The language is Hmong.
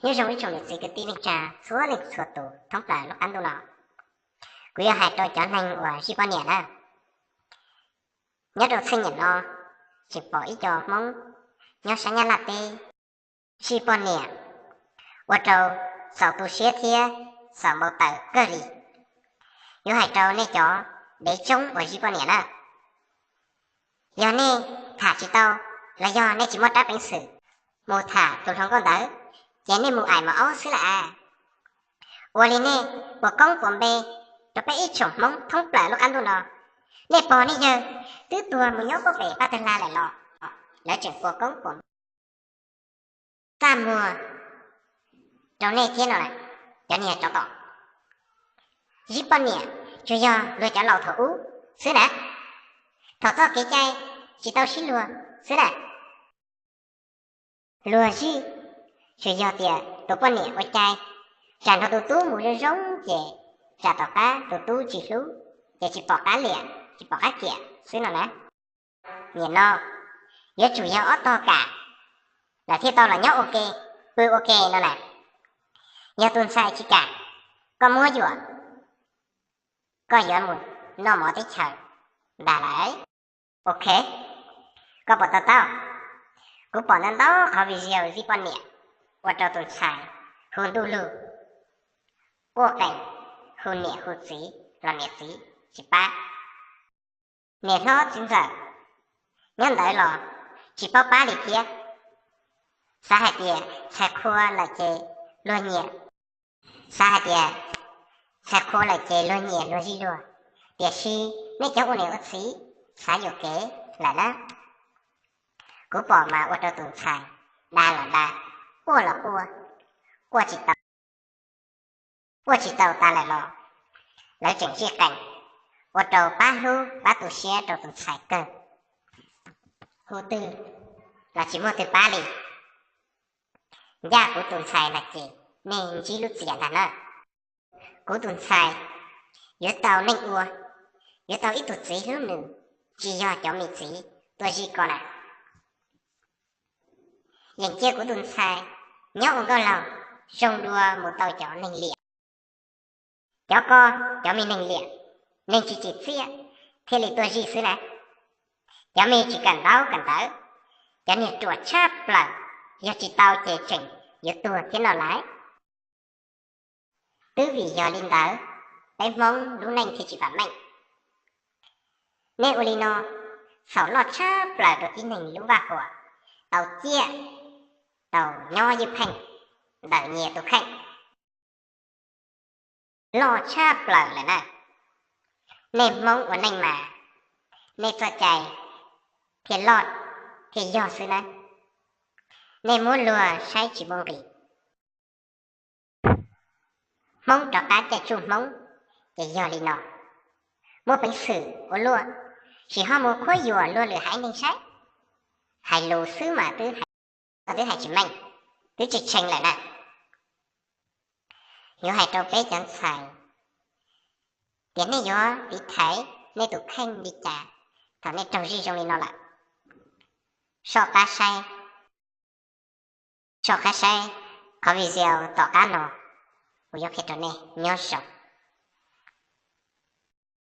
Nyob zoo ib tsoom niam txiv kwv tij neej tsa txhua leej txhua tus thoob plaws lub qab ntuj no. Kuv yuav hais rau cov neeg uas zij poj niam na. Nyob rau txheej niam no, tseem pom ib co Hmoob nyob sab Nyab Laj teb zij poj niam ua rau txaus tu siab thiab txaus npau taws kawg li. Yuav hais rau nej cov dev tsoob uas zij poj niam na, yog nej tham tsis tau los yog nej tsis muaj rab peev xwm mus tham tus hluas nkauj ntawd, ces nej mus aim mos aub xwb lawm. Ua li nej puas koob puas npe rau peb ib tsoom Hmoob thoob plaws lub qab ntuj no? Nej pog nej yawg twb tuag mus nyob pem pab tag hla lawm los lawv tseem puas koob puas npe, txaj muag rau nej thiab no lawm, cov niag tsov tom. Zij poj niam tsuas yog luag cov laus thaum ub xwb na, thaum txoj kev cai tsis tau sib luag xwb na. Luag zij tsuas yog tias tus poj niam ua cai, tsam nrog tus tub mus zoo zoo ces tsam tom qab tus tub tsis hlub, ces tsis pom qab liam tsis pom qab kiam xwb no na. Nim no yuav tsum yog ob tog kam lawm thiaj tau los nyob ua ke, pw ua ke no na. Yog tus ntxhais tsis kam, koj muab yuam, koj yuav mus noj mov teb chaws ntag lauj. Ok, koj puas to taub? Kuv pom ntau ntau qhov video zij poj niam ua rau tus ntxhais hu ntuj lug, quaj qees, hu niam hu txiv los niam txiv tsis pab. Niam hlob txiv ntxawm nyob ntawd los tsis paub pab li thiab. Xav hais tias ntxhais qhua lawm ces luag nyiam, xav hais tias ntxhais qhua lawm ces luag nyiam luag zij luag, tiam sis nej cov ua niam ua txiv xav yuam kev lawm na. Kuv pom mas ua rau tus ntxhais dag los dag, quaj los quaj, quaj tsis tau, quaj tsis tau tas lawm los lawv tseem zij qees, ua rau pab hlub pab tu siab rau tus ntxhais kawg. Hu twg los tsis muaj twg pab li. Ncaj kuv tus ntxhais no ces nej ntsib lub txiam ntag na. Kuv tus ntxhais yuav tau neej ua, yuav tau ib tug txiv hlub nws, tsis yog cov me txiv tuaj zij ko na. Yeem cia kuv tus ntxhais nyob ua nkauj laug zoo dua mus tau cov neeg liam. Cov ko, cov me neeg liam, neeg tsis tsim txiaj thiaj li tuaj zij xwb na. Cov me tsis kawm ntaub kawm ntawv, cov niag ruam tshaj plaws, yog tsis tau ces tseem yuav tuag thiab no lauj. Twb vim yog li ntawd, peb Hmoob lub neej thiaj tsis vam meej. Nej ua li no, txhaum loj tshaj plaws rau tib neeg lub vaj huam, tau ciaj, tau nyob ywj pheej ntawm nyias tus kheej. Loj tshaj plaws lawm na. Nej Hmoob ua neej mas, nej txoj cai thiaj loj thiaj yog xwb na. Nej muab luag saib tsis muaj nqis. Hmoob rov qab caij tsuj Hmoob, ces yog li no. Muaj peev xwm ua luaj, tsis ho mus khuab yuam luag lwm haiv neeg saib. Hais lus xwb mas twb hais, twb hais tsis meej, twb tsis tshee lawm na. Yuav hais rau peb cov ntxhais tias nej yuav tiv thaiv nej tus kheej li cas thaum nej raug zij zoo li no lawm. Soj qab saib, soj qab saib qhov video tom qab no, kuv yuav qhia rau nej. Nyob zoo.